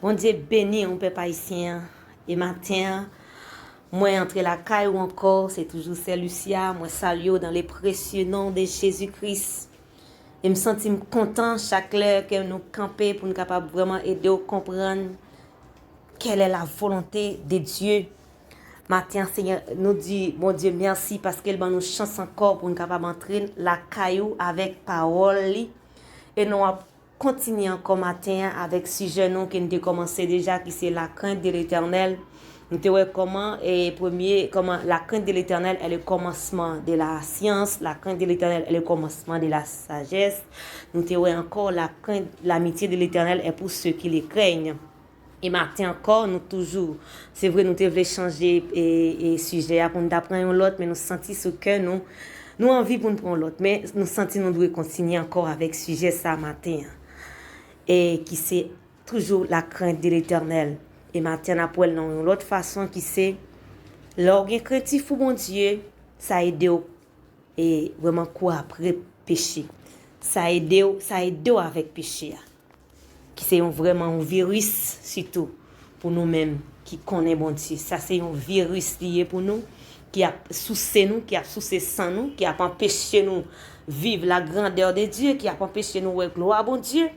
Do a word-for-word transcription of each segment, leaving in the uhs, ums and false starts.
Bondye beni w, pèp ayisyen an. E maten an, mwen antre lakay ou ankò, se toujou sè Lucia, mwen salye w dans le précieux nom de Jésus-Christ. E m santi m kontan chak lè ke nou kanpe pou n kapab vrèman ede w konprann quelle est la volonté de Dieu. Maten an, Senyè, nou di Bondye mèsi paske l ban nou chans ankò pou n kapab antre lakay ou avèk pawòl li. E nou ap kontinye ankò maten an avèk sijè nou ke n te kòmanse deja, ki se la crainte de l'Éternel. Nou te wè kòman, e, premye, kòman la crainte de l'Éternel est le commencement de la science, la crainte de l'Éternel est le commencement de la sagesse. Nou te wè ankò la crainte, l'amitié de l'Éternel est pour ceux qui le craignent. E maten ankò, nou toujou, se vre nou te vle chanje, e, e, sijè a pou n ta pran yon lòt, men nou santi sou kè nou, nou anvi pou n pran yon lòt, men nou santi nou dwe kontinye ankò avèk sijè sa maten an, e ki se toujou la crainte de l'Éternel. E maten an, n ap wè l nan yon lòt fason ki se, lè w gen krentif pou Bondye, sa ede w e vrèman kouri apre peche. Sa ede w, sa ede w avèk peche a. Ki se yon vrèman yon viris, sitou pou nou menm ki konnen Bondye. Sa se yon viris li ye pou nou, ki ap souse nou, ki ap souse san nou, ki ap anpeche nou viv la grandeur de Dieu, ki ap anpeche nou wè glwa Bondye.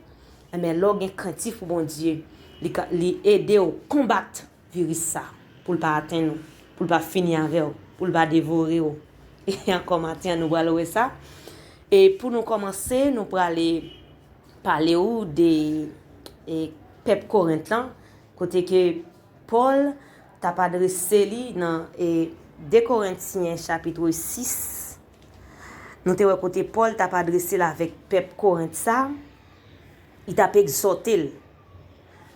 Enben, lè w gen krentif pou Bondye, li ka, li ede w konbat viris sa, pou l pa atenn ou, pou l pa fini avè w, pou l pa devore w. E ankò maten an, nou pral wè sa. E pou nou kòmanse, nou prale pale w de, e, pèp Korent lan, kote ke Pòl t ap adrese li nan, e, de Korentyen chapit sis. Nou te wè kote Pòl t ap adrese l avèk pèp Korent sa, li t ap egzòte l.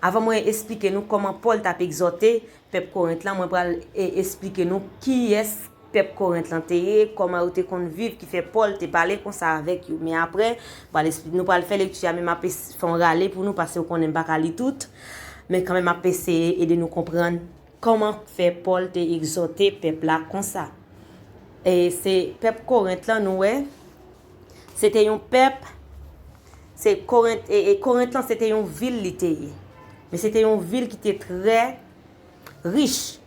Avan mwen esplike nou kòman Pòl t ap egzòte pèp Korent lan, mwen pral, e, esplike nou kiyès pèp Korent lan te ye, kòman yo te konn viv, ki fè Pòl te pale konsa avèk yo. Men apre, pral espli-, nou pral fè lekti a, men m ap es-, fè yon rale pou nou, paske w konnen m pa ka li tout. Men kanmenm, m ap eseye ede nou konprann kòman fè Pòl te egzòte pèp la konsa. E se pèp Korent lan, nou wè, se te yon pèp, se Korent, e, e Korent lan, se te yon vil li te ye. Men se te yon vil ki te trè rich.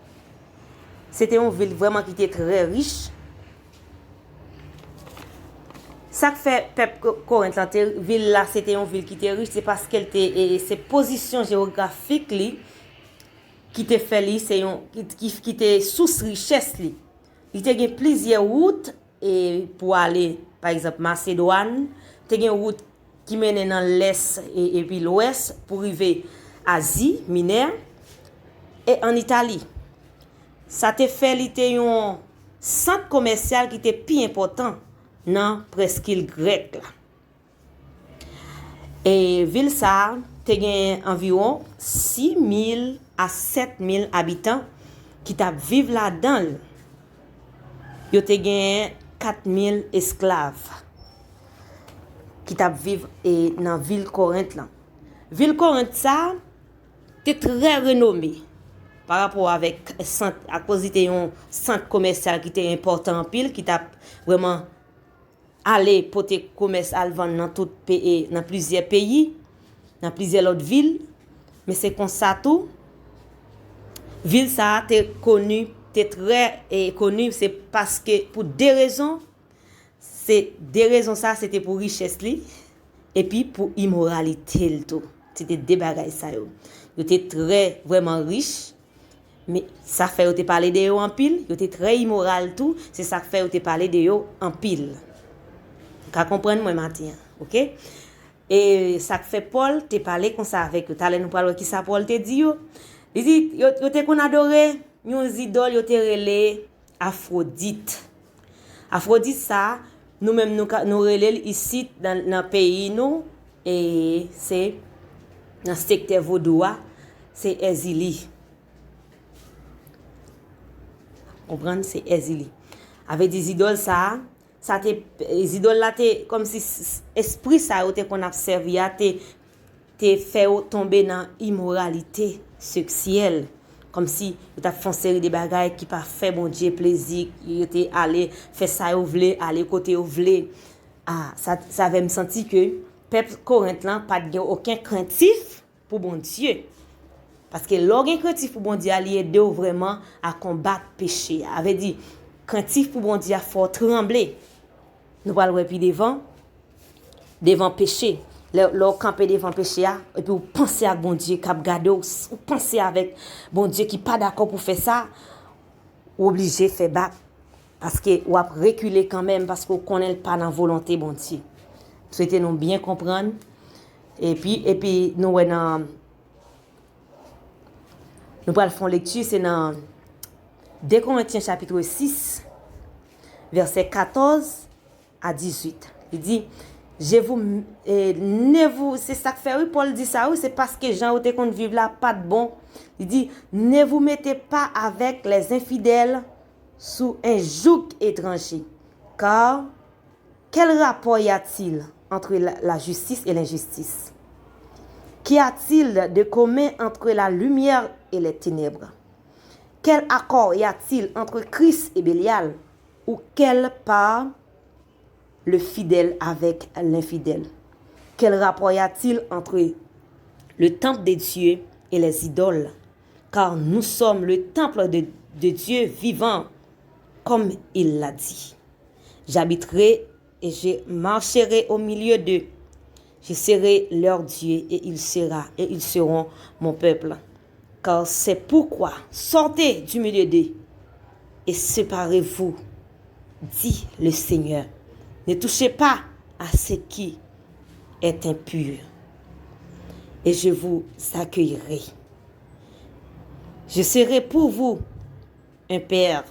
Se te yon vil vrèman ki te trè rich. Sa k fè pèp Ko-, Korent lan te, vil la, se te yon vil ki te rich, se paske l te, e, e se pozisyon jewografik li ki te fè li, se yon, ki, ki, ki te sous richès li. Li te gen plizyè wout, e, pou ale, pa egzanp, Masedwàn, te gen wout ki mennen nan lès e, epi lwès pou rive Azi Minè e ann Itali. Sa te fè li te yon sant komèsyal ki te pi enpòtan nan prèskil grèk la. E vil sa a te gen anviwon sis mil a sèt mil abitan ki t ap viv ladan l. Yo te gen kat mil esklav ki t ap viv, e, nan vil Korent lan. Vil Korent sa a te trè renome pa rapò avèk sant, akoz li te yon sant komèsyal ki te enpòtan anpil, ki t ap vrèman ale pote komès al vann nan tout pe-, e, nan plizyè peyi, nan plizyè lòt vil. Men se konsa tou, vil sa a te koni, te trè, e, koni, se paske pou de rezon, se de rezon sa, se te pou richès li, epi pou imoralite l tou. Se te de bagay sa yo. Yo te trè vrèman rich, men sa fè yo te pale de yo anpil, yo te trè imoral tou, se sa k fè yo te pale de yo anpil. Ou ka konprann mwen maten an, oke? E sa k fè Pòl te pale konsa avèk yo. Talè nou pral wè kisa Pòl te di yo. Li di, yo, yo te konn adore yon zidòl yo te rele Afwodit. Afwodit sa, nou menm nou ka, nou rele l isit nan, nan peyi nou, e se nan sektè vodou a, se Èzili. Konprann, se Èzili. A vle di zidòl sa, sa te, zidòl la te, kòmsi s-, s-, espri sa yo te konn ap sèvi a te, te fè yo tonbe nan imoralite seksyèl. Kòmsi yo t ap fè yon seri de bagay ki pa fè Bondye plezi, yo te ale fè sa yo vle, ale kote yo vle. A, sa, sa fè m santi ke pèp Korent lan pa t gen okenn krentif pou Bondye. Paske lè w gen krentif pou Bondye a, li ede w vrèman a konbat peche a. A vle di, krentif pou Bondye a fè w tranble. Nou pral wè pi devan, devan peche. Lè, lè w kanpe devan peche a, epi w panse ak Bondye k ap gade w, ou panse avèk Bondye ki pa dakò pou fè sa, ou oblije fè bak. Paske w ap rekile kanmenm, paske w konnen l pa nan volonte Bondye. M swete nou byen konprann. Epi, epi nou wè nan, nou pral fè yon lekti, se nan de Korentyen chapit sis, vèsè katòz a dizuit. Li di, je vous, eh, ne vous, se sa k fè, wi, Pòl di sa, wi, se paske jan yo te konn viv la pa t bon. Li di, ne vous mettez pas avec les infidèles sous un joug étranger, car quel rapport y a-t-il entre la, la justice et l'injustice? Qu'y a-t-il de commun entre la lumière et les ténèbres? Quel accord y a-t-il entre Christ et Bélial? Ou quelle part le fidèle avec l'infidèle? Quel rapport y a-t-il entre le temple de Dieu et les idoles? Car nous sommes le temple de, de Dieu vivant, comme il l'a dit. J'habiterai et je marcherai au milieu d'eux. Je serai leur Dieu et il sera, et ils seront mon peuple. Car c'est pourquoi sortez du milieu d'eux et séparez-vous, dit le Seigneur. Ne touchez pas à ce qui est impur, et je vous accueillerai. Je serai pour vous un père,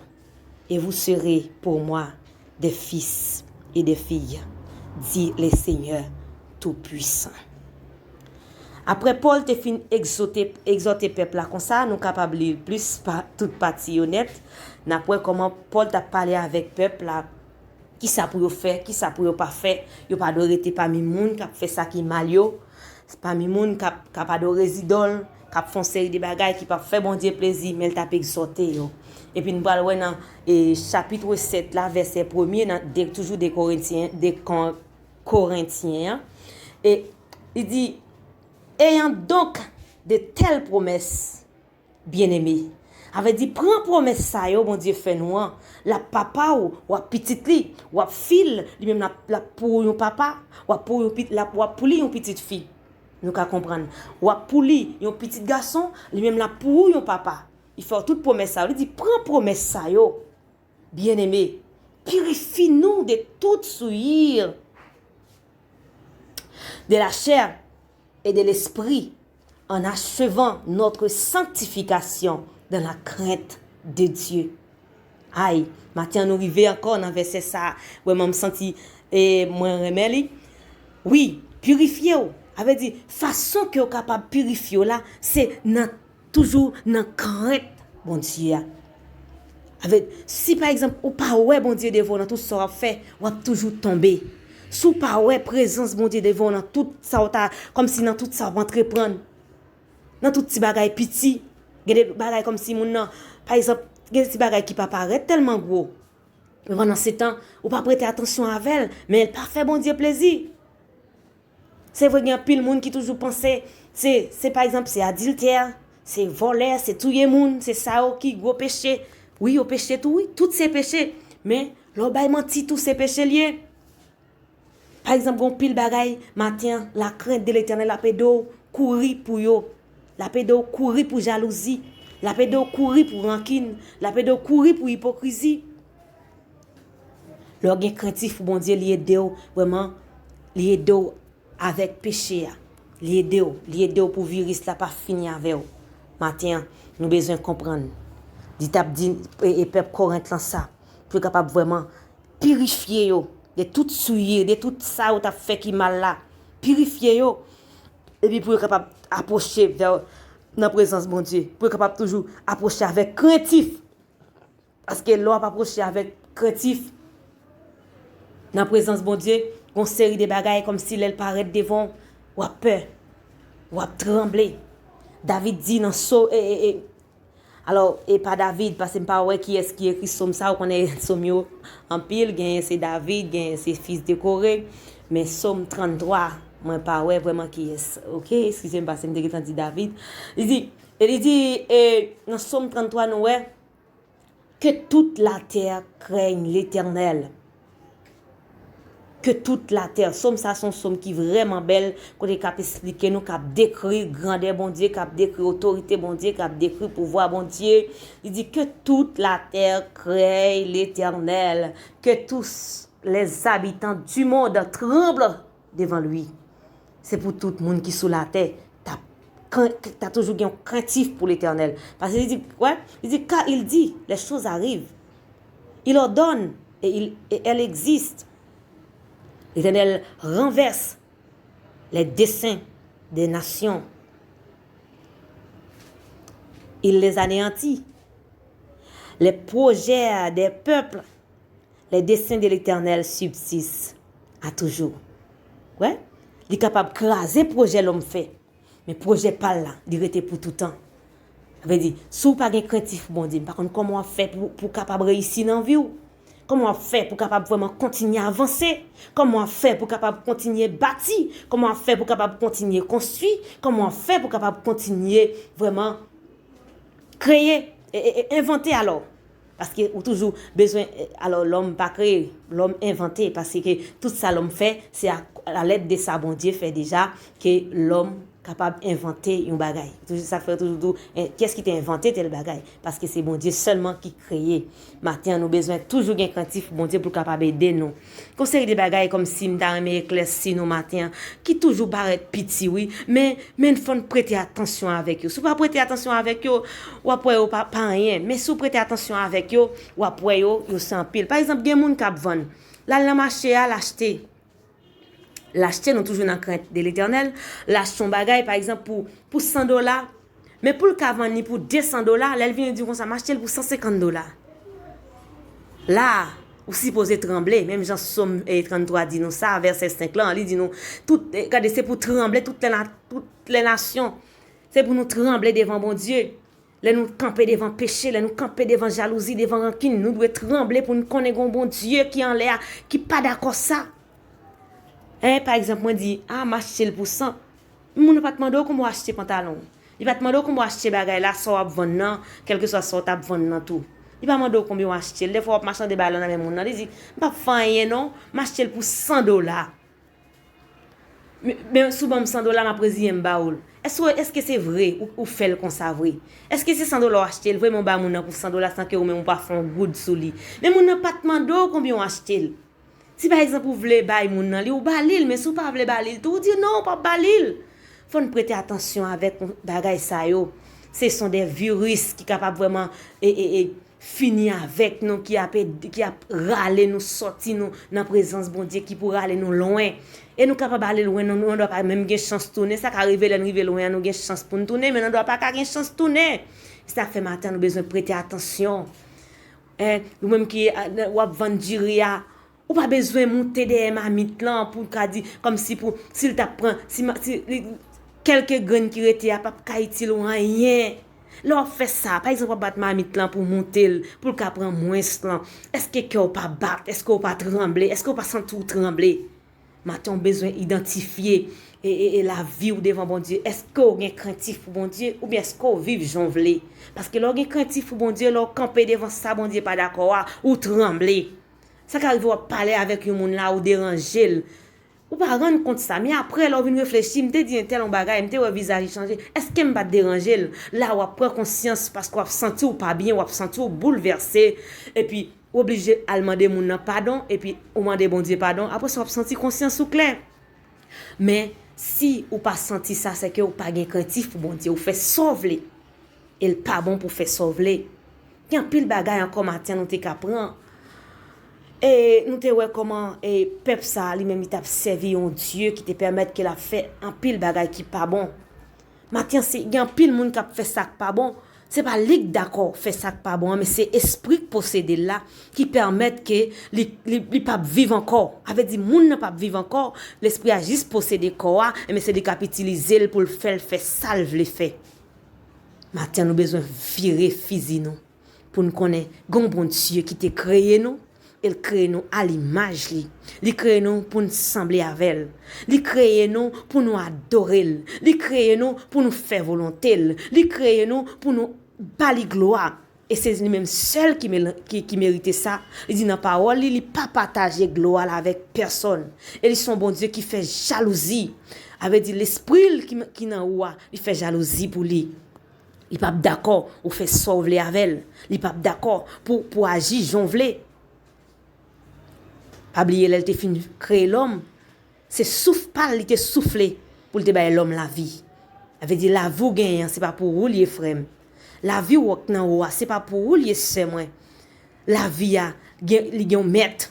et vous serez pour moi des fils et des filles, dit le Seigneur Tout-Puissant. Apre Pòl te fin egzote, egzòte pèp la konsa, nou kapab li l plis pa tout pati yo nèt, n ap wè kòman Pòl t ap pale avèk pèp la, kisa pou yo fè, kisa pou yo pa fè, yo pa dwe rete pami moun k ap fè sa ki mal yo, pami moun k ap, k ap adore zidòl, k ap fè yon seri de bagay ki p ap fè Bondye plezi, men l t ap egzòte yo. Epi n pral wè nan, e, chapit sèt la, vèsè premye, nan, de, toujou de Korentyen, de Kon-, Korentyen an. E li di, ayant donc de telles promesses, bien-aimés. A vle di, pran pwomès sa yo Bondye fè nou an. L ap papa w, w ap pitit li, w ap fi l, li menm l ap, l ap pou ou yon papa, w ap pou yon pit-, l ap, w ap pou li yon pitit fi. Nou ka konprann. W ap pou li yon pitit gason, li menm l ap pou ou yon papa. Li fè w tout pwomès sa yo. Li di, pran pwomès sa yo. Bien-aimés, purifiez-nous de toute souillure de la chair et de l'esprit, en achevant notre sanctification dans la crainte de Dieu. Ay, maten an nou rive ankò nan vèsè sa a. Vrèman, m santi, e, mwen renmen li. Wi, pirifye w. A vle di, fason ke w kapab pirifye w la, se nan toujou nan krent Bondye a. Avèk, si pa egzanp, ou pa wè Bondye devan w nan tout sa w ap fè, w ap toujou tonbe. Si w pa wè prezans Bondye devan w nan tout sa w ta, kòmsi nan tout sa w ap antreprann, nan tout ti bagay piti, gen de bagay kòmsi moun nan, pa egzanp, gen de ti bagay ki pa parèt tèlman gwo. Men pandan se tan, ou pa prete atansyon avè l, men l pa fè Bondye plezi. Se vre, gen anpil moun ki toujou panse, se, se pa egzanp, se adiltè, se vòlè, se touye moun, se sa yo ki gwo peche. Wi, yo peche tou, wi, tout se peche. Men, lè w bay manti tou, se peche l ye. Pa egzanp, gen anpil bagay, maten an, lakrent de Letènèl ap ede w kouri pou yo. L ap ede w kouri pou jalouzi. L ap ede w kouri pou rankin. L ap ede w kouri pou ipokrizi. Lè w gen krentif pou Bondye, li ede w, vrèman, li ede w avèk peche a. Li ede w, li ede w pou viris la pa fini avè w. Maten an, nou bezwen konprann. Li t ap di, e, e pèp Korent lan sa, pou yo kapab vrèman pirifye yo de tout souillure, de tout sa yo t ap fè ki mal la. Pirifye yo. Epi pou yo kapab apwoche vè, nan prezans Bondye. Pou yo kapab toujou apwoche avèk krentif. Paske lè w ap apwoche avèk krentif nan prezans Bondye, gon seri de bagay kòmsi lè l parèt devan w, w ap pè, w ap tranble. David di nan so, e, e, e, alò, e pa David, paske m pa wè kiyès ki ekri sòm sa, ou konnen sòm yo anpil, genyen se David, genyen se fis de Kore, men sòm tranntwa, Mwen pa wè vrèman kiyès. Ok, eskize m paske m te gentan di David. Li di, e li di, e, nan Sòm tranntwa, nou wè, Que toute la terre craigne l'Éternel. Que toute la terre. Sòm sa se yon sòm ki vrèman bèl, kote k ap esplike nou, k ap dekri grandè Bondye, k ap dekri otorite Bondye, k ap dekri pouvwa Bondye. Li di, Que toute la terre craigne l'Éternel. Que tous les habitants du monde tremblent devant lui. Se pou tout moun ki sou latè ta, ta toujou gen yon krentif pou Letènèl. Paske li di, wè, li di, car il dit, les choses arrivent. Il ordonne et, il, et elles existent. L'Éternel renverse les desseins des nations. Il les anéantit. Les projets des peuples, les desseins de l'Éternel subsistent à toujours. Wè, li kapab kraze pwojè lòm fè, men pwojè pa l la, li rete pou toutan. Sa vle di, si w pa gen krentif pou Bondye, m pa konn kòman w ap fè pou, pou w kapab reyisi nan vi w. Kòman w ap fè pou w kapab vrèman kontinye avanse? Kòman w ap fè pou w kapab kontinye bati? Kòman w ap fè pou w kapab kontinye konstwi? Kòman w ap fè pou w kapab kontinye vrèman kreye, e, e, e, envante alò? Paske ou toujou bezwen, e, alò, lòm pa kreye, lòm envante, paske tout sa lòm fè, se a, a lèd de sa Bondye fè deja, ke lòm kapab envante yon bagay. Toujou, sa fè toujou di w, e, kiyès ki te envante tèl bagay? Paske se Bondye sèlman ki kreye. Maten an, nou bezwen toujou gen krentif Bondye pou l kapab ede nou. Gon seri de bagay kòmsi m ta renmen eklèsi nou maten an, ki toujou parèt piti, wi, men, men fò n prete atansyon avèk yo. Si w pa prete atansyon avèk yo, w ap wè yo pa, pa anyen. Men si w prete atansyon avèk yo, w ap wè yo, yo se anpil. Pa egzanp, gen moun k ap vann. L al nan mache a, l achte. L achte, nou toujou nan krent de Letènèl, l achte yon bagay, pa egzanp, pou, pou san dola, men pou l ka vann li pou de san dola, lè l vini di konsa, m achte l pou san senkant dola. La, ou sipoze tranble, menm jan Sòm, e, tranntwa di nou sa, vèsè senk lan, li di nou, tout, e, gade, se pou tranble, tout lè, tout lè nasyon. Se pou nou tranble devan Bondye. Lè nou kanpe devan peche, lè nou kanpe devan jalouzi, devan rankin, nou dwe tranble pou n konnen gon Bondye ki anlè a, ki pa dakò sa. E, pa egzanp, mwen di, a, m achte l pou san. Moun nan pa t mande w konbyen w achte pantalon. Li pa t mande w konbyen w achte bagay la, sa w ap vann nan, kèlkeswa sa w t ap vann nan tou. Li pa mande w konbyen w achte l. Dèfwa w ap machande bagay la nan men moun nan, li di, m p ap fè anyen non, m achte l pou san dola. Men, men si w ban m san dola, m ap reziyen m ba w l. Èske, èske se vre ou, ou fè l konsa vre? Èske se san dola w achte l vre, men w ba moun nan pou san dola san ke ou menm ou pa fè yon goud sou li? Men moun nan pa t mande w konbyen w achte l. Si pa egzanp ou vle bay moun nan li, ou ba li l, men si w pa vle ba li l tou, ou di non, ou p ap ba li l. Fò n prete atansyon avèk bagay sa yo. Ce sont des virus ki kapab vrèman, e, e, e, fini avèk nou, ki ap ed-, ki ap rale nou sòti nou nan prezans Bondye, ki pou rale nou lwen. E nou kapab ale lwen, nou, nou dwa pa menm gen chans tounen. Sa ka rive lè n rive lwen an, nou gen chans pou n tounen, men nou dwa pa ka gen chans tounen. Se sa k fè maten an nou bezwen prete atansyon. En, ou menm ki, a, w ap vann diri a, ou pa bezwen moute dèyè mamit lan pou w ka di, kòmsi pou, si l t ap pran, si, ma- si li, kèlke grenn ki rete a p ap ka itil ou anyen. Lè w ap fè sa, pa egzanp, w ap bat mamit lan pou moute l, pou l ka pran mwens lan. Èske kè w pa bat? Èske w pa tranble? Èske w pa santi w tranble? Maten w bezwen idantifye e, e, e lavi w devan Bondye. Èske w gen krentif pou Bondye? Oubyen èske w viv jan w vle? Paske lè w gen krentif pou Bondye, lè w kanpe devan sa Bondye pa dakò a, ou tranble. Sa ka rive w ap pale avèk yon moun la, ou deranje l. Ou pa rann kont sa, men apre, lè w vin reflechi, m te di entèl yon bagay, m te wè vizaj li chanje. Èske m pa t deranje l? La, w ap pran konsyans paske w ap santi w pa byen, w ap santi w boulvèse. Epi, ou oblije al mande moun nan padon, epi ou mande Bondye padon. Apre sa, w ap santi konsyans ou klè. Men, si ou pa santi sa, se ke ou pa gen krentif pou Bondye. Ou fè sa w vle. E l pa bon pou fè sa w vle. Gen anpil bagay ankò maten nou te ka pran. E nou te wè kòman, e, pèp sa a, li menm, li t ap sèvi yon Dye ki te pèmèt ke l ap fè anpil bagay ki pa bon. Maten an, se, gen anpil moun k ap fè sa k pa bon. Se pa li k dakò fè sa k pa bon an, men se espri k posede l la ki pèmèt ke li, li, li p ap viv ankò. A vle di, moun nan p ap viv ankò, lespri a jis posede kò a, enben se li k ap itilize l pou l fè l fè sa l vle fè. Maten an, nou bezwen vire fizi nou pou n konnen gen yon Bondye ki te kreye nou, L kreye nou a limaj li. Li kreye nou pou n sanble avè l. Li kreye nou pou nou adore l. Li kreye nou pou nou fè volonte l. Li kreye nou pou nou ba li glwa. E se li menm sèl ki, ki, ki merite sa. Li di nan pawòl li, li pa pataje glwa l avèk pèsòn. E li se yon Bondye ki fè jalouzi. A vle di, lespri l ki, ki nan ou a, li fè jalouzi pou li. Li p ap dakò ou fè sa w vle avè l. Li p ap dakò pou, pou aji jan w vle. Pa bliye, lè l te fin kreye lòm, se souf pa l li te soufle pou l te bay lòm lavi. Sa vle di, lavi w genyen an, se pa pou ou l ye, frè m. Lavi w k nan ou a, se pa pou ou l ye, sè mwen. Lavi a, gen, li gen yon mèt.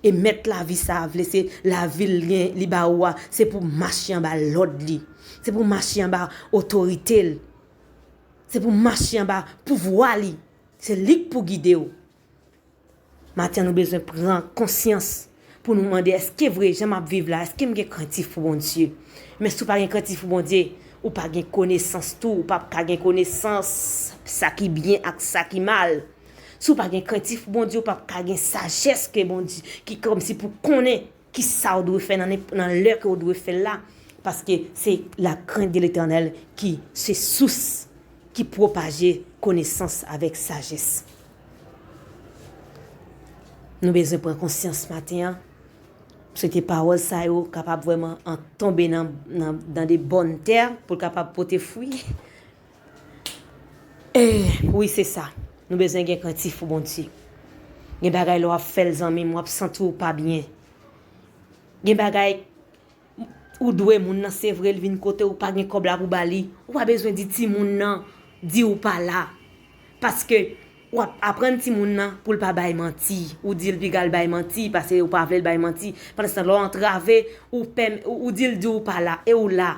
E mèt lavi sa a vle, se lavi l gen, li ba ou a, se pou mache anba lòd li. Se pou mache anba otorite l. Se pou mache anba pouvwa li. Se li k pou gide w. Maten an, nou bezwen pran konsyans pou nou mande, èske vre, jan m ap viv la, èske m gen krentif pou Bondye? Men si w pa gen krentif pou Bondye, ou pa gen konesans tou, ou p ap ka gen konesans sa ki byen ak sa ki mal. Si w pa gen krentif pou Bondye, ou p ap ka gen sajès ke Bondye, ki kòmsi pou konnen ki sa w dwe fè nan, nan lè ke w dwe fè l la. Paske se la crainte de l'Éternel ki se sous ki pwopaje konesans avèk sajès. Nou bezwen pran konsyans maten an. M swete pawòl sa yo kapab vrèman an tonbe nan, nan, dans de bonnes terres pou l kapab pote fwi. E, wi, se sa. Nou bezwen gen krentif pou Bondye. Gen bagay lè w ap fè l, zanmi m, w ap santi w pa byen. Gen bagay ou dwe moun nan, se vre, l vin kote w, ou pa gen kòb la pou ba li. Ou pa bezwen di timoun nan, di ou pa la. Paske w ap aprann timoun nan pou l pa bay manti. Ou di l piga l bay manti, paske ou pa vle l bay manti. Pandan se tan, lè w antrave, ou pèm-, ou, ou di l di ou pa la, e ou la.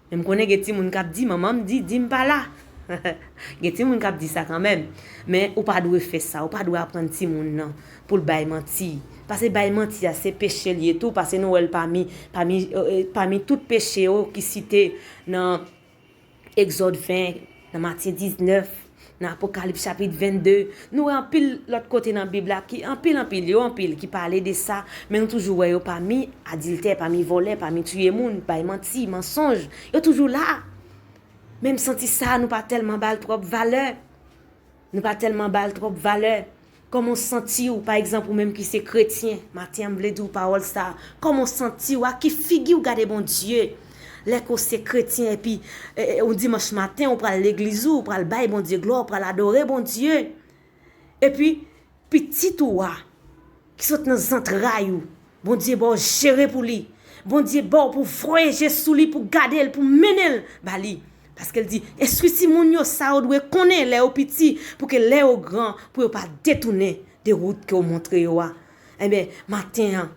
Men m konnen gen timoun k ap di, "Manman m di, di m pa la." Gen timoun k ap di sa kanmenm. Men ou pa dwe fè sa. Ou pa dwe aprann timoun nan pou l bay manti. Paske bay manti a, se peche l ye tou. Paske nou wè l pami, pami, euh, pami tout peche yo ki site nan Egzòd ven, nan Matye diznèf, nan Apokalips chapit vennde, nou wè anpil lòt kote nan Bib la, ki anpil, anpil, yo anpil ki pale de sa, men nou toujou wè yo pami adiltè, pami vòlè, pami tiye moun, bay manti, mansonj. Yo toujou la. Men m santi sa, nou pa tèlman ba l twòp valè. Nou pa tèlman ba l twòp valè. Kòman w santi w, pa egzanp, ou menm ki se kretyen, maten an, m vle di w pawòl sa a. Kòman w santi w, ak ki figi w gade Bondye? Lè ke w se kretyen, epi, e, e, yon dimanch maten, ou pral legliz ou, ou pral bay Bondye glwa, ou pral adore Bondye. Epi, pitit ou a, ki sot nan zantray ou, Bondye ba w jere pou li. Bondye ba w pou voye je sou li, pou gade l, pou mennen l ba li. Paske l di, "Enstwi timoun yo sa yo dwe konnen lè yo piti, pou ke lè yo gran, pou yo pa detounen de wout ke w montre yo a." Enben, maten an,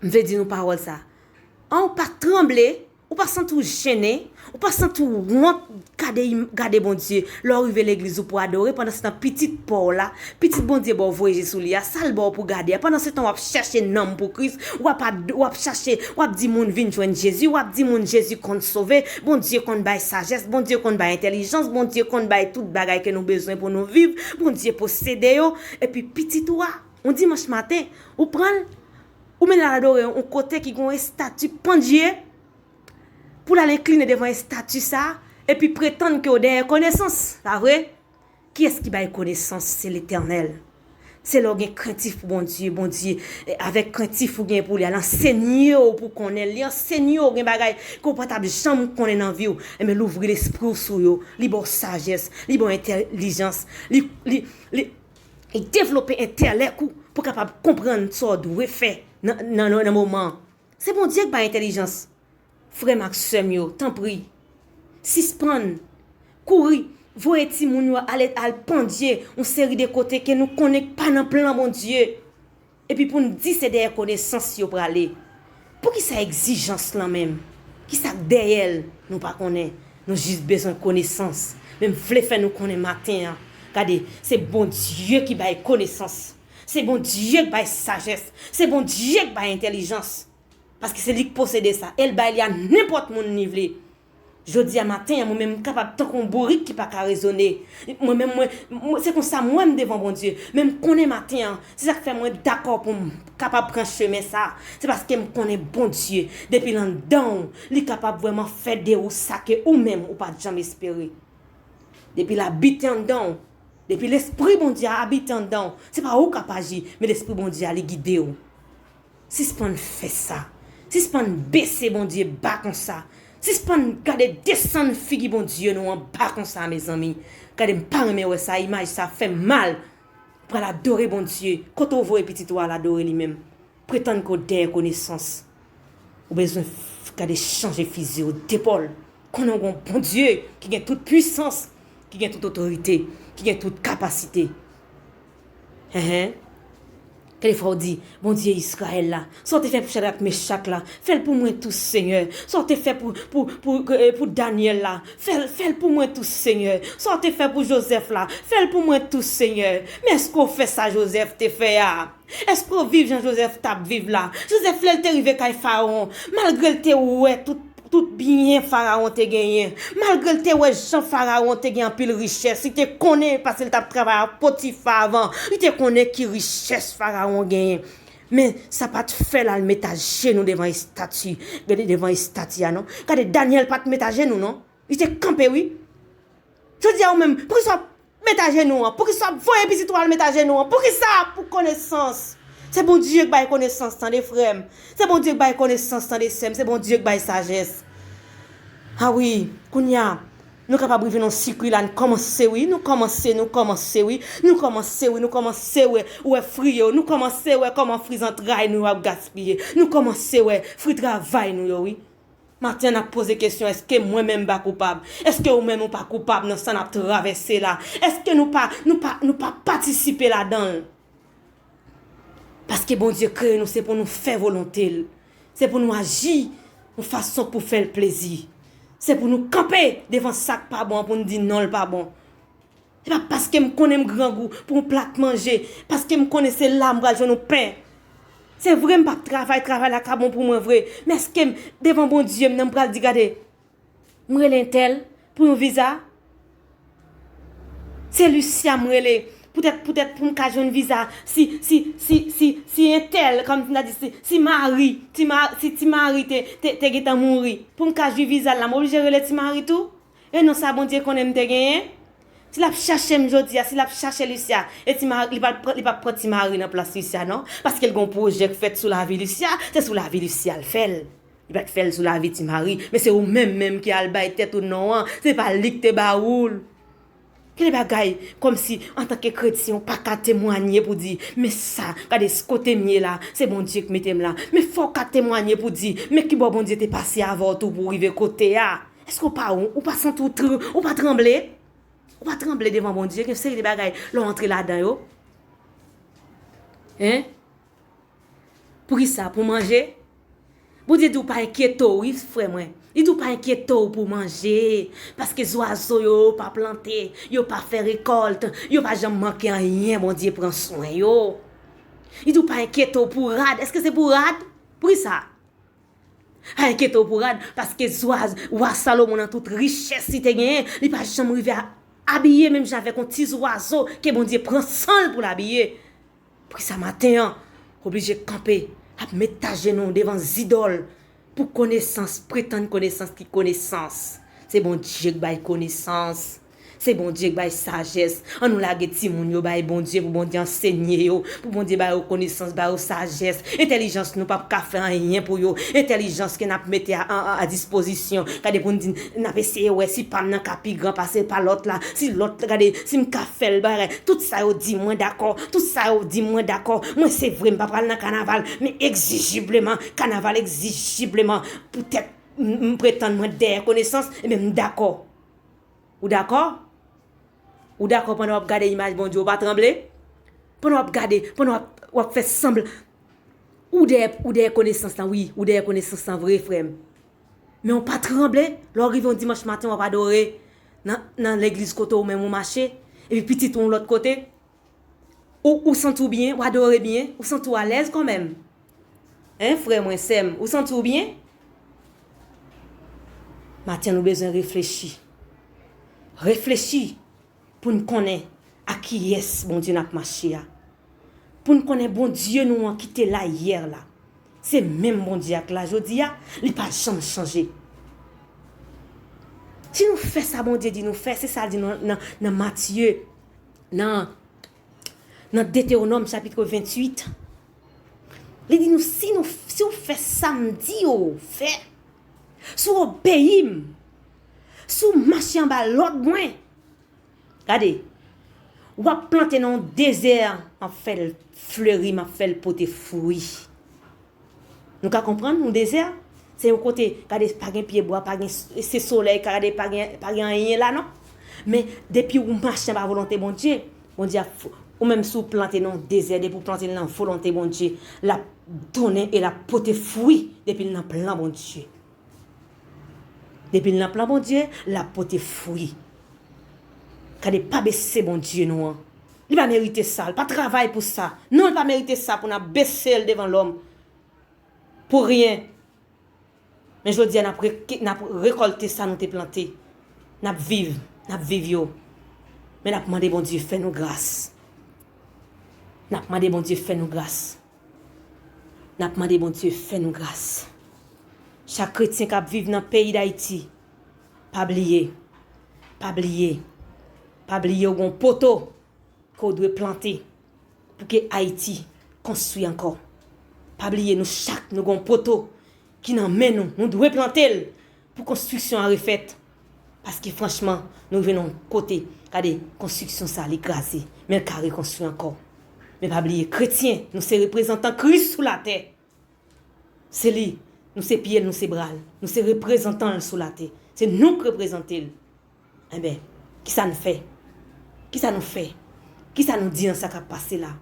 m vle di nou pawòl sa. An, ou pa tranble, ou pa santi w jennen, ou pa santi w wont gade, gade Bondye. Lè w rive legliz ou pou adore, pandan se tan pitit pa w la, pitit Bondye ba w voye je sou li a, sa l ba w pou gade a. Pandan se tan w ap chèche nanm pou Kris, w ap ad-, w ap chache, w ap di moun vin jwenn Jezi, w ap di moun Jezi konn sove, Bondye konn bay sajès, Bondye konn bay entèlijans, Bondye konn bay tout bagay ke nou bezwen pou nou viv, Bondye posede yo, epi pitit ou a, yon dimanch maten, ou pran l, ou mennen l al adore yon kote ki gen yon estati pandye, pou l al enkline devan estati sa a, epi pretann ke w dèyè konesans, pa vre? Kiyès ki bay konesans? Se Letènèl. Se lè w gen krentif pou Bondye, Bondye, e, avèk krentif ou gen pou li a, l ansenye w pou w konnen, li ansenye w gen bagay ke w pa t ap janm konnen nan vi w. Enben, louvri lespri w sou yo, li ba w sajès, li ba w entèlijans, li, li, li, li devlope entèlèk ou pou w kapab konprann sa w dwe fè nan, nan, nan, nan moman an. Se Bondye k bay entèlijans. Frè m ak sè m yo, tanpri, sispann kouri voye timoun yo ale al pandye yon seri de kote ke nou konnen k pa nan plan Bondye. Epi pou n di se dèyè konesans yo prale. Poukisa egzijans lan menm? Kisa k dèyè l? Nou pa konnen. Nou jis bezwen konesans. Men m vle fè nou konnen maten an. Gade, se Bondye ki bay konesans. Se Bondye k bay sajès. Se Bondye k bay entèlijans. Paske se li k posede sa. E l bay li a nenpòt moun li vle. Jodi a maten an, mwen menm m kapab tankou yon bourik ki pa ka rezone. Mwen menm, mwen, mwen, se konsa m wè m devan Bondye. Men m konnen maten an, se sa k fè mwen dakò pou m kapab pran chemen sa. Se paske m konnen Bondye, depi l anndan w, li kapab vrèman fè de ou sa ke ou menm ou pa t janm espere. Depi l abite anndan w, depi Lespri Bondye a abite anndan w, se pa ou k ap aji, men Lespri Bondye a, li gide w. Sispann fè sa. Sispann bese Bondye ba konsa. Sispann gade desann figi Bondye nou anba konsa, mezanmi. Gade, m pa renmen wè sa, imaj sa fè m mal. Ou pral adore Bondye. Kote w voye pitit ou al adore li menm? Pretann ke w dèyè konesans. Ou bezwen f-, gade chanje fizi w depòl. Konnen w gen yon Bondye ki gen tout pwisans, ki gen tout otorite, ki gen tout kapasite. Hen, hen. Kèlkefwa w di, Bondye Izrayèl la, sa w te fè pou Chadrak, Mechak la, fè l pou mwen tou, Senyè. Sa w te fè pou, pou, pou, eh, pou Danyèl la, fè l, fè l pou mwen tou, Senyè. Sa w te fè pou Jozèf la, fè l pou mwen tou, Senyè. Men èske w fè sa Jozèf te fè a? Èske w viv jan Jozèf t ap viv la? Jozèf, lè l te rive kay Farawon, malgre l te wè tout, tout byen Farawon te genyen, malgre l te wè jan Farawon te gen anpil richès, li te konnen paske l t ap travay ak Potifa avan, li te konnen ki richès Farawon genyen. Men sa pa t fè l al met ajenou devan estati, gade, devan estati a non. Gade, Danyèl pa t met ajenou non. Li te kanpe, wi. Jodi a ou menm, poukisa w ap met ajenou an? Poukisa w ap voye pitit ou al met ajenou an? Poukisa? Pou konesans. Se Bondye k bay konesans, tande frè m. Se Bondye k bay konesans, tande sè m. Se Bondye k bay sajès. A wi, kounye a, nou kapab rive nan sikwi la, n kòmanse wi, nou kòmanse, nou kòmanse wi, nou kòmanse wi, nou kòmanse wè, wè fri yo, nou kòmanse wè kòman fri zantray nou yo ap gaspiye, nou kòmanse wè fri travay nou yo wi. Maten an n ap poze kesyon, èske mwen menm m pa koupab? Èske ou menm ou pa koupab nan sa n ap travèse la? Èske nou pa, nou pa, nou pa patisipe ladan l? Paske Bondye kreye nou, se pou nou fè volonte l. Se pou nou aji yon fason pou fè l plezi. Se pou nou kanpe devan sa k pa bon an, pou n di non, l pa bon. Se pa paske m konnen m grangou pou yon plat manje, paske m konnen se la m pral jwenn yon pen. Se vre m p ap travay, travay la ka bon pou mwen vre, men èske m, devan Bondye m nan, m pral di, gade, m rele entèl pou yon viza? Se Lucia m rele, poutèt, poutèt pou m ka jwenn viza, si, si, si, si, si entèl, kòm m ta di, si, si Mari, ti Ma-, si ti Mari te, te, te gentan mouri, pou m ka jwi viza l la, m oblije rele ti Mari tou? E non sa Bondye konnen m te genyen. Si l ap chache m jodi a, si l ap chache Lucia, e ti Mari, li p ap pran, li p ap pran ti Mari nan plas Lucia non. Paske l gen yon pwojè k fèt sou lavi Lucia, se sou lavi Lucia l fè l. Li pa t fè l sou lavi ti Mari, men se ou menm menm ki al bay tèt ou non an, se pa li k te ba ou l. Gen de bagay, kòmsi, antanke kretyen, ou pa ka temwanye pou di, men sa, gade s-, kote m ye la, se Bondye k mete m la. Men fò w ka temwanye pou di, men kibò Bondye te pase avè w tou pou w rive kote a. Èske w pa, ou pa santi w tr-, ou pa tranble? Ou pa tranble devan Bondye? Gen seri de bagay, lè w antre ladan yo. Hein? Poukisa? Pou manje? Bondye di w pa enkyete w, wi, frè mwen. Li di w pa enkyete w pou manje. Paske zwazo yo, yo pa plante, yo pa fè rekòlt, yo pa janm manke anyen, Bondye pran swen yo. Li di w pa enkyete w pou rad. Èske se pou rad? Poukisa? Pa enkyete w pou rad, paske zwa-, wa Salomon nan tout richès li te genyen, li pa janm rive a abiye menm jan avèk yon ti zwazo ke Bondye pran san l pou l abiye. Poukisa maten an, w oblije kanpe, ap met ajenou devan zidòl pou konesans, pretann konesans ki konesans? Se Bondye k bay konesans. Se Bondye k bay sajès. Ann nou lage timoun yo bay Bondye pou Bondye ansenye yo, pou Bondye ba yo konesans, ba yo sajès. Entèlijans nou p ap ka fè anyen pou yo. Entèlijans ke n ap mete a, a, a dispozisyon. Gade pou n di, n ap eseye wè si pa m nan ka pi gran pase pa lòt la. Si lòt la, gade, si m ka fè l bagay. Tout sa yo di, mwen dakò. Tout sa yo di, mwen dakò. Mwen, se vre, m pa pral nan kanaval. Men egzijibleman, kanaval egzijibleman, poutèt m, m pretann mwen dèyè konesans, ebyen, m dakò. Ou dakò? Ou dakò pandan w ap gade imaj Bondye, ou pa tranble? Pandan w ap gade, pandan w ap, w ap fè sanblan, ou dèyè, ou dèyè konesans lan, wi, ou dèyè konesans lan vre, frè m. Men w pa tranble lè w rive yon dimanch maten, w ap adore nan, nan legliz kote w menm ou mache, epi pitit ou yon lòt kote. Ou, ou santi w byen, w adore byen, ou santi w alèz kanmenm. Hein, frè mwen, sè m, ou santi w byen? Maten nou bezwen reflechi. Reflechi pou n konnen a kiyès Bondye n ap mache a. Pou n konnen Bondye nou an ki te la yè la. Se menm Bondye a k la jodi a, li pa janm chanje. Si nou fè sa Bondye di nou fè, se sa l di nan, nan, nan Matye, nan, nan Detewonòm chapit venntuit. Li di nou, si nou, si w fè sa m di w fè, si w obeyi m, si w mache anba lòd mwen, gade, w ap plante nan yon dezè, m ap fè l fleri, m ap fè l pote fwi. Nou ka konprann, yon dezè, se yon kote, gade, pa gen pyebwa, pa gen, se solèy, gade, pa gen, pa gen anyen la, non. Men, depi w mache anba volonte Bondye, Bondye ap, ou menm si w plante nan yon dezè, depi w plante l nan volonte Bondye, l ap donnen e l ap pote fwi depi l nan plan Bondye. Depi l nan plan Bondye, l ap pote fwi. Gade, pa bese Bondye nou an. Li pa merite sa, li pa travay pou sa. Non, li pa merite sa pou n ap bese l devan lòm. Pou ryen. Men jodi a, n ap re-, n ap rekòlte sa nou te plante. N ap viv, n ap viv yo. Men n ap mande Bondye fè nou gras. N ap mande Bondye fè nou gras. N ap mande Bondye fè nou gras. Chak kretyen k ap viv nan peyi Dayiti, pa bliye, pa bliye, pa bliye w gon poto ke w dwe plante pou ke Ayiti konstwi ankò. Pa bliye, nou chak, nou gon poto ki nan men nou, nou dwe plante l pou konstriksyon an refèt. Paske franchman, nou rive nan yon kote, gade, konstriksyon sa, li kraze, men l ka rekonstwi ankò. Men pa bliye, kretyen, nou se reprezantan Kris sou latè. Se li, nou se pye l, nou se bra l, nou se reprezantan l sou latè. Se nou k reprezante l. Enben, kisa n fè? Kisa nou fè? Kisa nou di nan sa k ap pase la?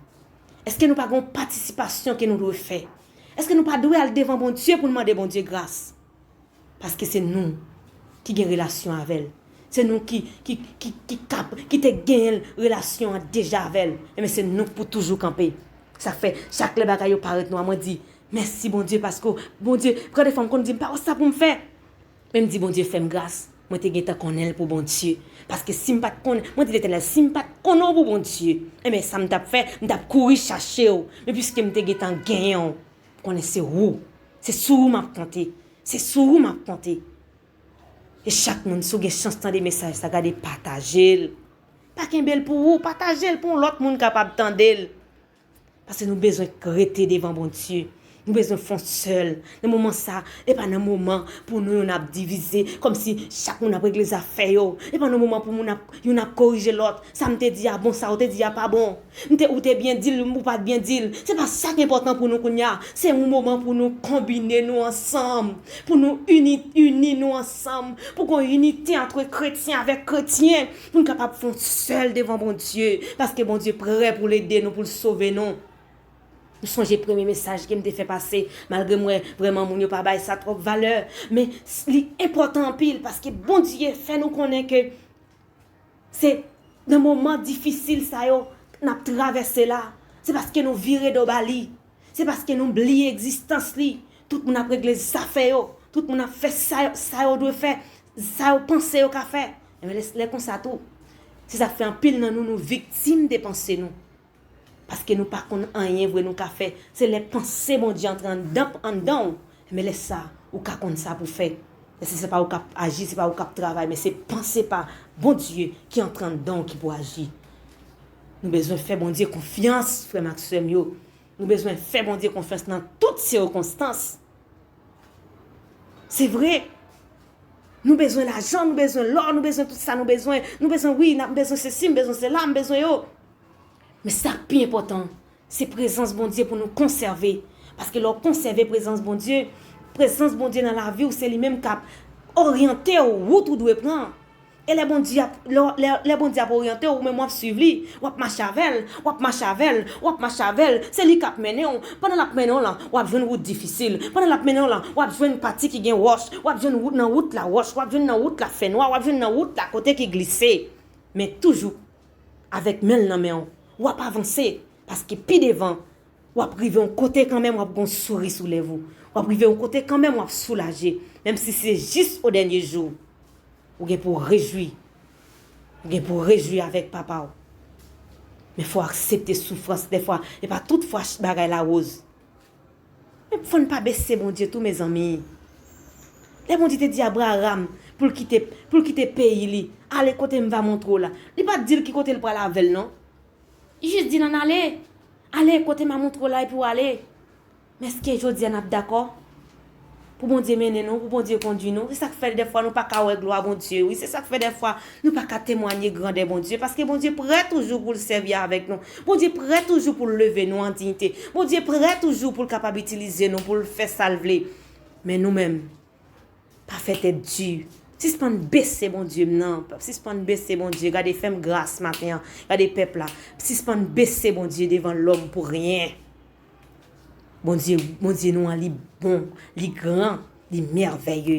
Èske nou pa gen yon patisipasyon ke nou dwe fè? Èske nou pa dwe al devan Bondye pou n mande Bondye gras? Paske se nou ki gen relasyon avè l. Se nou ki, ki, ki, ki kap, ki te genyen relasyon an deja avè l. Enben, se nou k pou toujou kanpe. Sa k fè, chak lè bagay yo parèt nwa, mwen di, mèsi Bondye, paske w, Bondye, gen de fwa m konn di, m pa wè sa pou m fè. Men m di, Bondye, fè m gras. Mwen te gentan konnen l pou Bondye. Paske si m pa t konnen, mwen di Letènèl, si m pa t konnen w pou Bondye, enben, sa m t ap fè, m t ap kouri chache w. Men piske m te gentan genyen w, konnen se ou. Se sou ou m ap konte. Se sou ou m ap konte. E chak moun, si w gen chans tande mesaj sa, gade pataje l. Pa kenbe l pou ou, pataje l pou yon lòt moun kapab tande l. Paske nou bezwen rete devan Bondye. Nou bezwen fè yon sèl. Nan moman sa, e pa nan moman pou nou youn ap divize, kòmsi chak moun ap regle zafè yo. E pa nan moman pou moun ap, youn ap korije lòt. Sa m te di a bon, sa w te di a pa bon. M te, ou te byen di l, ou pa t byen di l. Se pa sa k enpòtan pou nou kounye a. Se yon moman pou nou konbine nou ansanm, pou nou ini, ini nou ansanm, pou gen yon inite ant kretyen avèk kretyen, pou n kapab fè yon sèl devan Bondye, paske Bondye prè pou l ede nou, pou l sove nou. M sonje premye mesaj ke m te fè pase, malgre m wè vrèman moun yo pa bay sa twòp valè, men s-, li enpòtan anpil, paske Bondye fè nou konnen ke se nan moman difisil sa yo n ap travèse la, se paske nou vire do ba li, se paske nou bliye egzistans li. Tout moun ap regle zafè yo, tout moun ap fè sa yo, sa yo dwe fè, sa yo panse yo ka fè. Enben, lè, lè konsa tou, se sa k fè anpil nan nou, nou viktim de panse nou. Paske nou pa konn anyen vre nou ka fè. Se lè panse Bondye antre anndan, anndan w, men lè sa, ou ka konn sa pou fè. Lè se, se pa ou k ap aji, se pa ou k ap travay, men se panse pa Bondye ki antre anndan w ki pou aji. Nou bezwen fè Bondye konfyans, frè m ak sè m yo. Nou bezwen fè Bondye konfyans nan tout sikonstans. Se vre. Nou bezwen lajan, nou bezwen lò, nou bezwen tout sa nou bezwen. Nou bezwen, wi, n ap bezwen sesi, m bezwen sela, m bezwen yo. Men sa k pi enpòtan, se prezans Bondye pou nou konsève. Paske lè w konsève prezans Bondye, prezans Bondye nan lavi w, se li menm k ap oryante w, wout ou dwe pran. E lè Bondye ap, lè, lè, lè Bondye ap oryante w, ou menm w ap swiv li, w ap mache avè l, w ap mache avè l, w ap mache avè l, se li k ap mennen w. Pandan l ap mennen w lan, w ap jwenn wout difisil. Pandan l ap mennen w lan, w ap jwenn pati ki gen wòch, w ap jwenn wout nan wout la wòch, w ap jwenn nan wout la fènwa, w ap jwenn nan wout la kote ki glise. Men toujou, avèk men l nan men w, w ap avanse, paske pi devan, w ap rive yon kote kanmenm, w ap gen yon souri sou lèv ou. W ap rive yon kote kanmenm, w ap soulaje. Menm si se jis o dènye jou, ou gen pou w rejwi. Ou gen pou w rejwi avèk papa w. Men fò w aksepte soufrans dèfwa. E pa tout fwa ch- bagay la woz. Men fò n pa bese Bondye tou, mezanmi. Lè Bondye te di Abraram pou l kite, pou l kite peyi li, ale kote m va montre w la. Li pa t di l ki kote l pral avè l, non. Li jis di l ann ale. Ale kote m a montre w la epi w ale. Men èske jodi a n ap dakò pou Bondye mennen nou, pou Bondye kondui nou? Se sa k fè dèfwa nou pa ka wè glwa Bondye, wi. Se sa k fè dèfwa nou pa ka temwanye grandè Bondye, paske Bondye prè toujou pou l sèvi avèk nou. Bondye prè toujou pou l leve nou an diyite. Bondye prè toujou pou l kapab itilize nou, pou l fè sa l vle. Men nou menm, pa fè tèt di. Sispann bese Bondye m nan. Sispann bese Bondye. Gade, fè m gras maten an. Gade pèp la. Sispann bese Bondye devan lòm pou ryen. Bondye, Bondye nou an, li bon, li gran, li mèvèye.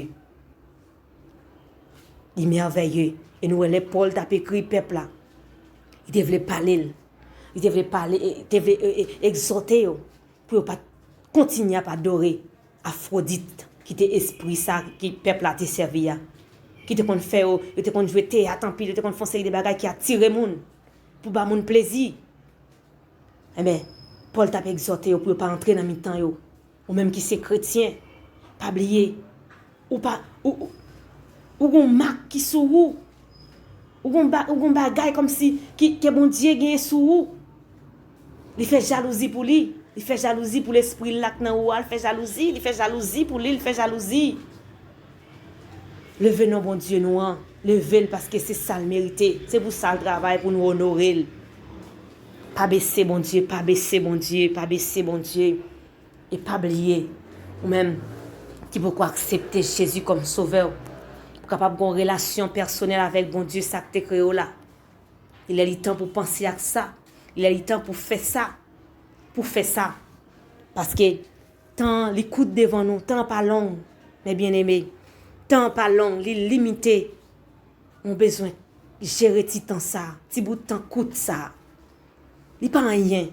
Li mèvèye. E nou wè lè Pòl t ap ekri pèp la, li te vle pale l. Li te vle pale, e, te vle e, e, egzòte yo pou yo pa t kontinye ap adore Afwodit, ki te espri sa ki pèp la te sèvi a. Ki te konn fè yo, yo te konn jwe teyat anpil, yo te konn fè yon seri de bagay ki atire moun, pou ba moun plezi. Enben, Pòl t ap egzòte yo pou yo pa antre nan mitan yo. Ou menm ki se kretyen, pa bliye, ou pa, ou, ou, ou gon mak ki sou ou. Ou gon ba, ou gon bagay kòmsi ki, ke Bondye genyen sou ou. Li fè jalouzi pou li. Li fè jalouzi pou lespri l la k nan ou a. Li fè jalouzi, li fè jalouzi pou li, li fè jalouzi. Leve non Bondye nou an. Leve l paske se sa l merite. Se pou sa l travay, pou nou onore l. Pa bese Bondye, pa bese Bondye, pa bese Bondye. E pa bliye, ou menm ki poko aksepte Jezi kòm Sovè w, pou kapab gen yon relasyon pèsonèl avèk Bondye, sa k te kreye w la. Li lè li tan pou panse ak sa. Li lè li tan pou fè sa. Pou fè sa. Paske tan an, li kout devan nou. Tan an pa long, mes bien-aimés. Tan an pa long, li limite. Nou bezwen jere ti tan sa, ti bout tan kout sa. Li pa anyen.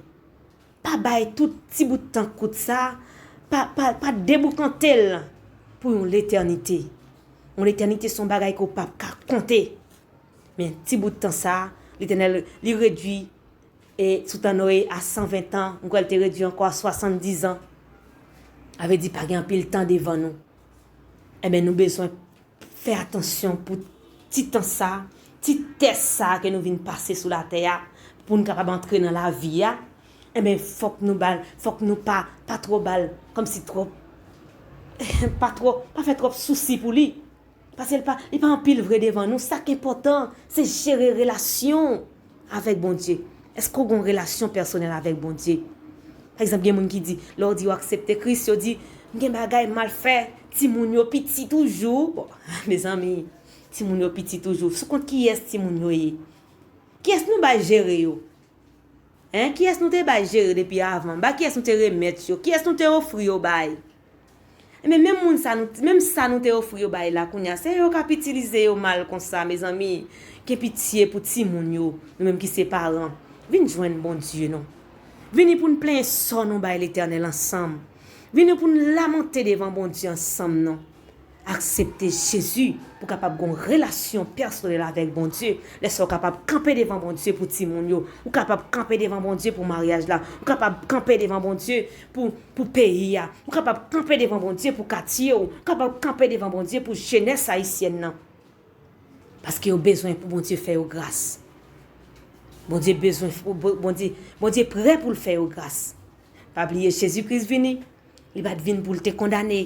Pa bay tout ti bout tan kout sa, pa, pa, pa deboukante l pou yon letènite. Yon letènite se yon bagay ke w p ap ka konte. Men ti bout tan sa, Letènèl, li redui, e, sou tan Noye a san ven tan, m kwè l te redui ankò a swasanndizan. Sa vle di pa gen anpil tan devan nou. Enben, nou bezwen fè atansyon pou ti tan sa, ti tès sa ke nou vin pase sou latè a, pou n kapab antre nan lavi a. Enben, fòk nou ba l, fòk nou pa, pa twò ba l, kòmsi twòp, pa twò, pa fè twòp sousi pou li. Paske li pa, li pa anpil vre devan nou. Sa k enpòtan, se jere relasyon avèk Bondye. Èske w gen yon relasyon pèsonèl avèk Bondye? Pa egzanp, gen moun ki di, lè w di w aksepte Kris, yo di, "M gen bagay m al fè, timoun yo piti toujou." Bon, mezanmi, timoun yo piti toujou. Sou kont kiyès timoun yo ye? Kiyès nou bay jere yo? Hein? Kiyès nou te bay jere depi avan? Ba kiyès nou te remèt yo? Kiyès nou te ofri yo bay? Enben, menm moun sa nou, menm sa nou te ofri yo bay la, kounye a, se yo k ap itilize yo mal konsa, mezanmi. Gen pitye pou timoun yo, nou menm ki se paran. Vin jwenn Bondye, non. Vini pou n plenyen sò nou bay Letènèl ansanm. Vini pou n lamante devan Bondye ansanm, non. Aksepte Jezi pou kapab gon relasyon pèsonèl avèk Bondye. Lè sa w kapab kanpe devan Bondye pou timoun yo. Ou kapab kanpe devan Bondye pou maryaj la. Ou kapab kanpe devan Bondye pou, pou peyi a. Ou kapab kanpe devan Bondye pou katye w. Ou kapab kanpe devan Bondye pou jenès ayisyèn nan. Paske yo bezwen pou Bondye fè yo gras. Bondye bezwen, Bondye, Bondye prè pou l fè yo gras. Pa bliye, Jezi Kris vini, li pa t vin pou l te kondane,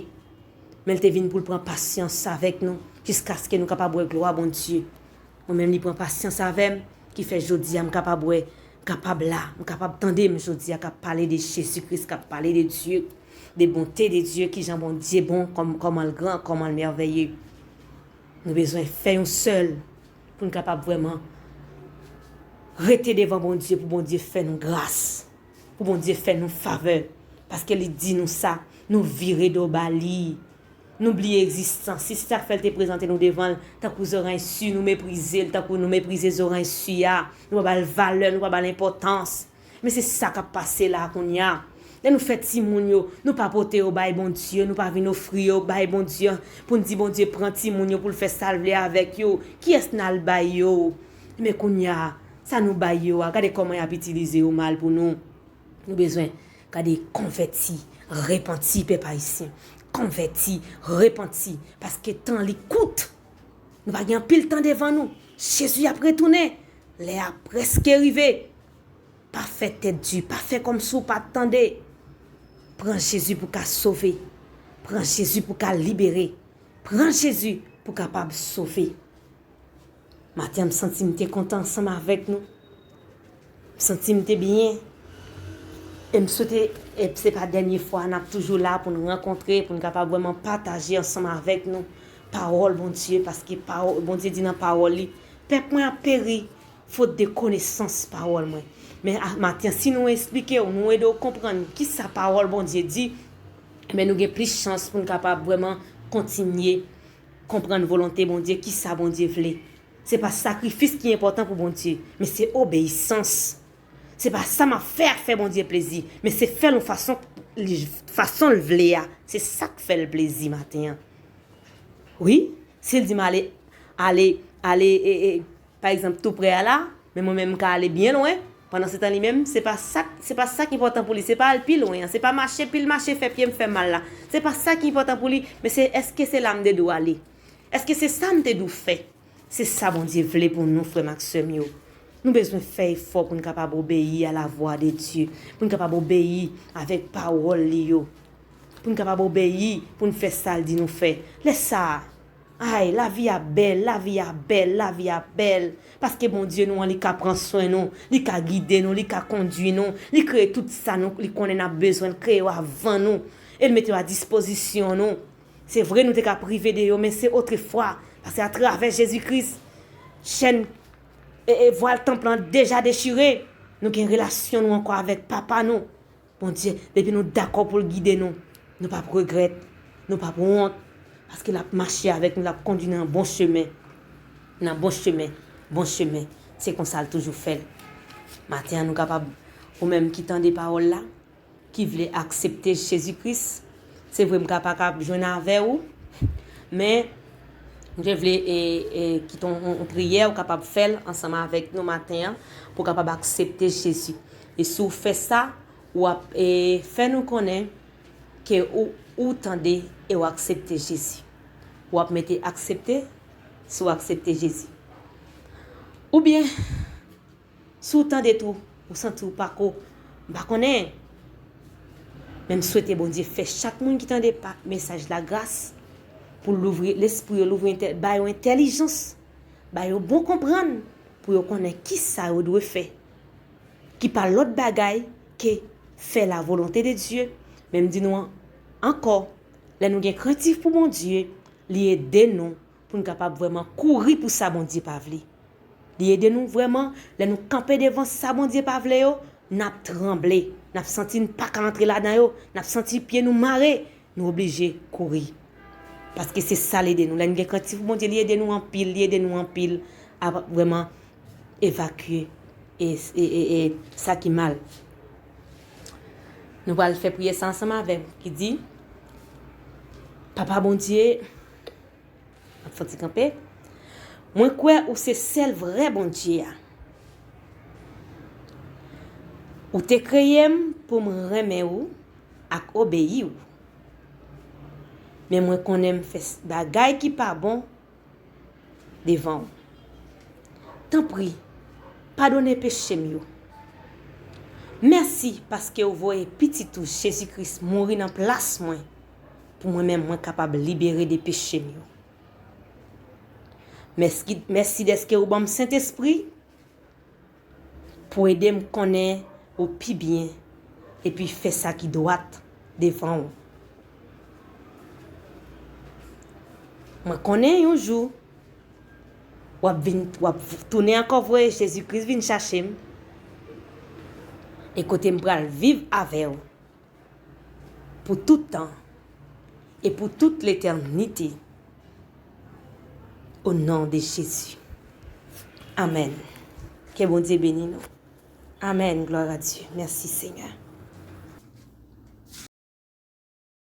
men l te vin pou l pran pasyans avèk nou, jiskaske nou kapab wè glwa Bondye. Mwen menm, li pran pasyans avè m, ki fè jodi a m kapab wè, m kapab la, m kapab tande m jodi a k ap pale de Jezi Kris, k ap pale de Dye, de bonte de Dye, kijan Bondye bon, kòm, kòman l gran, kòman l mèvèye. Nou bezwen fè yon sèl pou n kapab vrèman rete devan Bondye, pou Bondye fè nou gras, pou Bondye fè nou favè. Paske li di nou sa, nou vire do ba li. Nou bliye egzistans li. Se sa k fè l te prezante nou devan l tankou zorèy si, nou meprize l tankou nou meprize zorèy si a. Nou pa ba l valè, nou pa ba l enpòtans. Men se sa k ap pase la kounye a. Lè nou fè timoun yo, nou pa pote yo bay Bondye, nou pa vin ofri yo bay Bondye, pou n di Bondye pran timoun yo pou l fè sa l vle avèk yo. Kiyès n al bay yo? Men kounye a, sa nou bay yo a, gade kòman y ap itilize yo mal pou nou. Nou bezwen gade konvèti, repanti, pèp ayisyen. Konvèti, repanti, paske tan li kout. Nou pa gen anpil tan devan nou. Jezi ap retounen. Lè a prèske rive. Pa fè tèt di, pa fè kòmsi w pa t tande. Pran Jezi pou ka sove. Pran Jezi pou ka libere. Pran Jezi pou kapab sove. Maten an, m santi m te kontan ansanm avèk nou. M santi m te byen. E m swete, e se pa dènye fwa n ap toujou la pou n rankontre, pou n kapab vrèman pataje ansanm avèk nou pawòl Bondye, paske pawòl, Bondye di nan pawòl li, pèp mwen ap peri fot de konesans pawòl mwen. Men a, maten, si nou esplike w, nou ede w konprann kisa pawòl Bondye di, men nou gen plis chans pou n kapab vrèman kontinye konprann volonte Bondye, kisa Bondye vle. Se pa sakrifis ki enpòtan pou Bondye, men se obeyisans. Se pa sa m ap fè a k fè Bondye plezi, men se fè l yon fason, li, fason l vle a. Se sa k fè l plezi maten an. Wi, si l di m ale, ale, ale, e, e, pa egzanp, tou prè a la, men mwen menm m ka ale byen lwen. Pandan se tan li menm, se pa sa, se pa sa k enpòtan pou li, se pa al pi lwen an, se pa mache, pil mache fè pye m fè mal la. Se pa sa ki enpòtan pou li, men se èske se la m te dwe ale? Èske se sa m te dwe fè? Se sa Bondye vle pou nou, frè m ak sè m yo. Nou bezwen fè efò pou n kapab obeyi a la vwa de Dye, pou n kapab obeyi avèk pawòl li yo, pou n kapab obeyi, pou n fè sa l di nou fè. Lè sa a, ay, lavi a bèl, lavi a bèl, lavi a bèl. Paske Bondye nou an, li ka pran swen nou, li ka gide nou, li ka kondui nou, li kreye tout sa nou, li konnen n ap bezwen, l kreye yo avan nou, e l mete yo a dispozisyon nou. Se vre, nou te ka prive de yo, men se otrefwa. Paske atravè Jezi Kris, chèn e, e vwal tanp lan deja dechire. Nou gen relasyon nou ankò avèk Papa nou. Bondye, depi nou dakò pou l gide nou, nou p ap regrèt, nou p ap wont, paske l ap mache avèk nou, l ap kondui nou nan bon chemen. Nan bon chemen, bon chemen. Se konsa l toujou fè l. Maten an, nou kapab, ou menm ki tande pawòl la, ki vle aksepte Jezi Kris, se vre m ka pa ka jwenn avè w, men m te vle e, e, kite yon, yon, yon priyè ou kapab fè l ansanm avèk nou maten an, pou w kapab aksepte Jezi. E si w fè sa, w ap, e, fè nou konnen ke ou, ou tande e w aksepte Jezi. W ap mete aksepte, si w aksepte Jezi. Oubyen, si w tande tou, ou santi w pa ko, m pa konnen. Men m swete Bondye fè chak moun ki tande pa, mesaj la gras, pou l louvri lespri yo, louvri entè, ba yo entèlijans, ba yo bon konprann, pou yo konnen kisa yo dwe fè. Ki pa lòt bagay ke fè la volonte de Dye. Men m di nou an, ankò, lè nou gen krentif pou Bondye, li ede nou pou n kapab vrèman kouri pou sa Bondye pa vle. Li ede nou vrèman, lè nou kanpe devan sa Bondye pa vle yo, n ap tranble, n ap santi n pa ka antre ladan yo, n ap santi pye nou mare, nou oblije kouri. Paske se sa l ede nou. Lè n gen krantif pou Bondye, li ede nou anpil, li ede nou anpil a vrèman evakye e, e, e, e sa ki mal. Nou pral fè priyè sa ansanm avè m, ki di, Papa Bondye, m ap fè ti kanpe. Mwen kwè ou se sèl vrè Bondye a. Ou te kreye m pou m renmen ou ak obeyi w. Men mwen konnen m fè s-, bagay ki pa bon devan w. Tanpri, padone peche m yo. Mèsi paske w voye Pitit ou Jezi Kris mouri nan plas mwen, pou mwen menm mwen kapab libere de peche m yo. Mèsi, mèsi dèske ou ban m Sentespri pou ede m konnen ou pi byen epi fè sa ki dwat devan w. Mwen konnen yon jou, w ap vin, w ap tounen ankò voye Jezi Kris vin chache m, e kote m pral viv avè w pou tout tan e pou tout letènite. O non de Jezi. Amèn. Ke Bondye beni nou. Amèn. Glwa a Dye. Mèsi, Senyè.